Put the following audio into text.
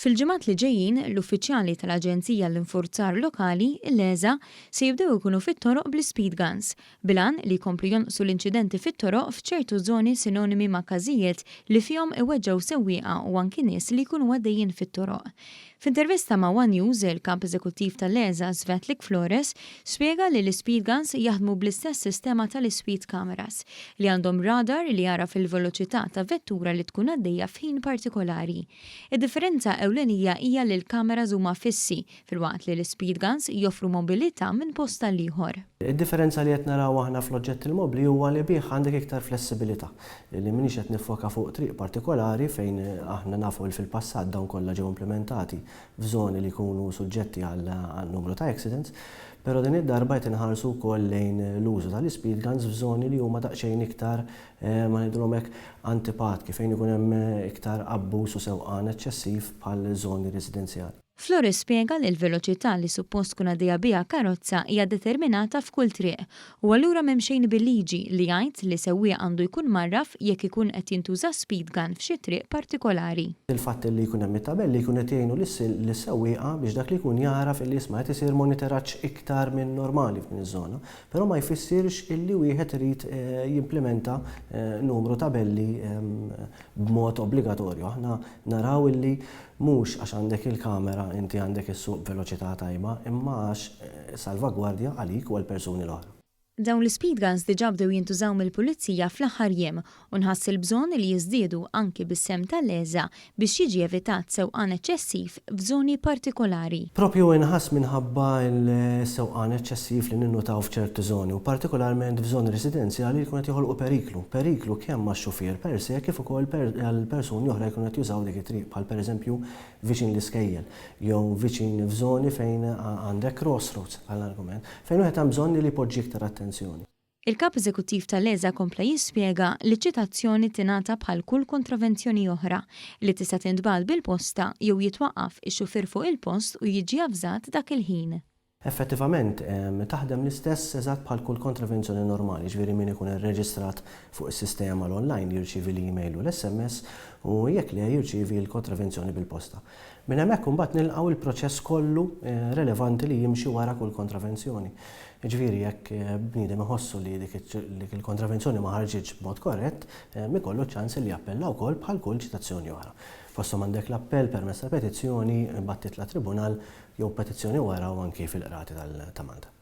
Fil-ġimgħat li ġejjin, l-uffiċjali tal-Aġenzija għall-Infurzar Lokali, l-ESA, se jibdew ikunu fit-toroq bl-ispeed guns, bil-għan li jkomplu jonqsu l-inċidenti fit-toroq f'ċertu żoni sinonimi ma' każijiet li fihom iweġġgħu sewwieqa u anki nies li jkunu għaddejjin fit-toroq. F'intervista ma' one News, il-Kap Eżekuttiv tal-ESA, Svetlik Flores, spjega li l-ispeed guns jaħdmu bl-istess sistema tal-ispeed cameras, li għandhom radar li jagħraf il-veloċità ta' vettura li tkun għaddejja f'ħin partikolari. Id-differenza ewlenija hija li l-cameras huma fissi, filwaqt li l-ispeed guns joffru mobilità minn post għal ieħor. Id-differenza li qed naraw aħna fl-oġġett il-mobbli huwa li bih għandek iktar flessibilità. Li m'iniex qed niffoka fuq triq partikolari fejn aħna nafu li fil-passat dawn kollha ġew implimentati f'żoni li jkunu suġġetti għal numru ta' accidents, però din id-darba qed inħarsu wkoll lejn l-użu tal-ispeed guns f'żoni li huma daqsxejn iktar, ma ngħidulhom hekk, antipatki fejn ikun hemm iktar abbuż u sewqan eċċessiv bħal żoni residenzjali. Flores spjega li l-veloċità li suppost tkun għaddejja biha karozza hija determinata f'kull triq u allura m'hemm xejn bil-liġi li jgħid li sewwieq għandu jkun mgħarraf jekk ikun qed jintuża speed gun f'xi triq partikolari. Il-fatt li jkun hemm it-tabelli jkun qed jgħinu lis-sewwieqa biex dak li jkun jagħraf illi isma' qed isir monitoraġġ iktar minn normali f'din iż-żona. Però ma jfissirx illi wieħed irid jimplimenta numru tabelli b'mod obbligatorju. Aħna naraw illi mhux għax għandek il-kamera inti għandek issuq b'veloċità tajba, imma għax salvagwardja għalik u għall-persuni l-oħra. Dawn l-ispeed guns diġà bdew jintużaw mill-Pulizija fl-aħħar jiem u nħass il-bżonn li jiżdiedu anki bis-sehem tal-ESA biex jiġi evitat sewqan eċċessiv f'żoni partikolari. Proprju inħass minħabba l-sewqan eċċessiv li ninnutaw f'ċerti żoni u partikolarment f'żoni residenzjali li jkunu qed joħolqu periklu. Periklu kemm għax-xufier per se kif ukoll għal persuni oħra jkunu qed jużaw dik it-triq bħal pereżempju viċin l-iskejjel jew viċin f'żoni fejn għandek crossroads għall-argument, fejn wieħed hemm bżonn li jpoġġi iktar attenzjoni. Il-Kap Eżekuttiv tal-ESA kompla jispjega li ċ-ċitazzjoni tingħata bħal kull kontravenzjoni oħra, li tista' tintbagħat bil-posta jew jitwaqqaf ix-xufier fuq il-post u jiġi avżat dak il-ħin. Effettivament, taħdem l-istess eżatt bħal kull kontravenzjoni normali, jiġifieri min ikun irreġistrat fuq is-sistema l-online jirċievi l-email u l-SMS u jekk le jirċievi l-kontravenzjoni bil-posta. Minn hemmhekk imbagħad nilqgħu l-proċess kollu relevanti li jimxi wara kull kontravenzjoni. Jiġifieri jekk bniedem iħossu li dik il-kontravenzjoni ma ħarġitx b'mod korrett, ikollu ċ-ċans li jappella wkoll bħal kull ċitazzjoni oħra. Fosthom għandek l-appell permezz ta' petizzjoni, imbagħad titla' tribunal jew petizzjoni wara u anki fil-qrati ta' Malta.